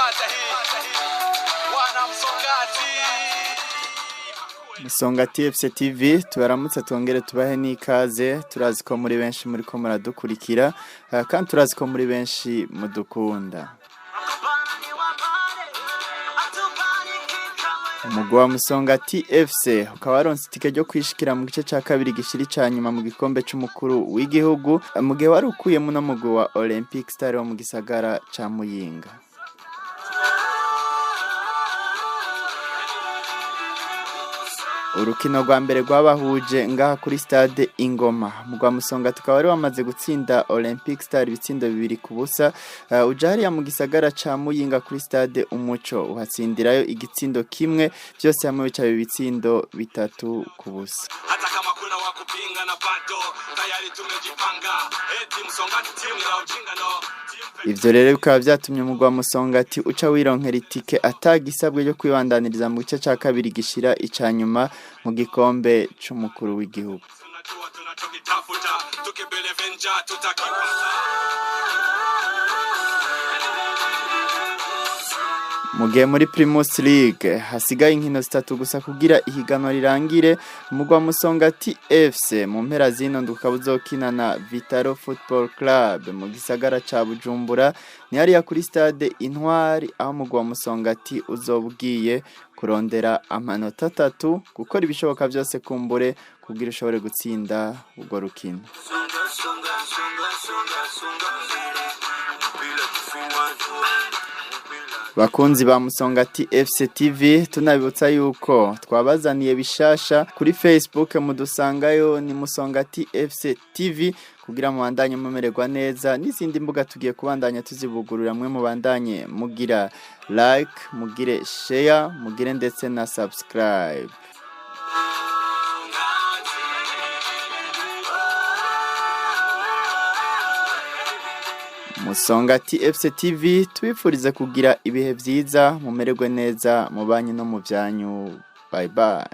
Tumeipata hii wana Msongati. Musonga TFC TV tubaramutse twongere tubahe n'ikaze. Turazi ko muri benshi muri ko muradukurikira, kandi turazi ko muri benshi mudukunda. Umugwi wa Musonga TFC ukaba waronse itike ryo kwishikira mu gice ca kabiri gishira ica nyuma mu gikombe c'umukuru w'igihugu, mu gihe wari ukuyemo uno mugwi wa Olympic Star wo mu gisagara ca Muyinga. Urukino rwa mbere rwabahuje ngaha kuri stade Ingoma. Mugwa Musonga tukaba wari wamaze gutsinda Olympic Star ibitsindo 2-0. Uja hariya mu gisagara ca Muyinga kuri stade Umuco uhatsindirayo igitsindo kimwe, byose hamwe bica ibitsindo 3-0. Hata kama kuna wa kupinga na bado tayari tumejipanga. Eti Msongati timu ya ujinga no. Ivyo rero bikaba vyatumye umugwi wa Musongati uca wironkera itike atagisabwe ryo kwibandaniriza mu gice ca kabiri gishira ica nyuma mu gikombe c'umukuru w'igihugu. Tunajua tunachokitafuta, tukibelieve njaa tutakipata. Mu gihe muri Primus League hasigaye inkino zitatu gusa kugira ihiganwa rirangire, umugwi wa Musongati FC mu mpera zino ndwi ukaba uzokina na Vitaro Football Club mu gisagara ca Bujumbura, ni hariya kuri stade Intwari, aho umugwi wa Musongati uzoba ugiye kurondera amanota 3, gukora ibishoboka vyose kumbure kugira ushobore gutsinda urwo rukino. Bakunzi ba Musongati FC TV, tunabibutsa yuko twabazaniye bishasha kuri Facebook, mudusangayo ni Musongati FC TV kugira mubandanye mumererwa neza. N'izindi mbuga tugiye kubandanya tuzibugurura, mwe mubandanye mugira like, mugire share, mugire ndetse na subscribe. Musongati FC TV tubifurize kugira ibihe vyiza, mumererwe neza mu banyu no mu vyanyu. Bye bye.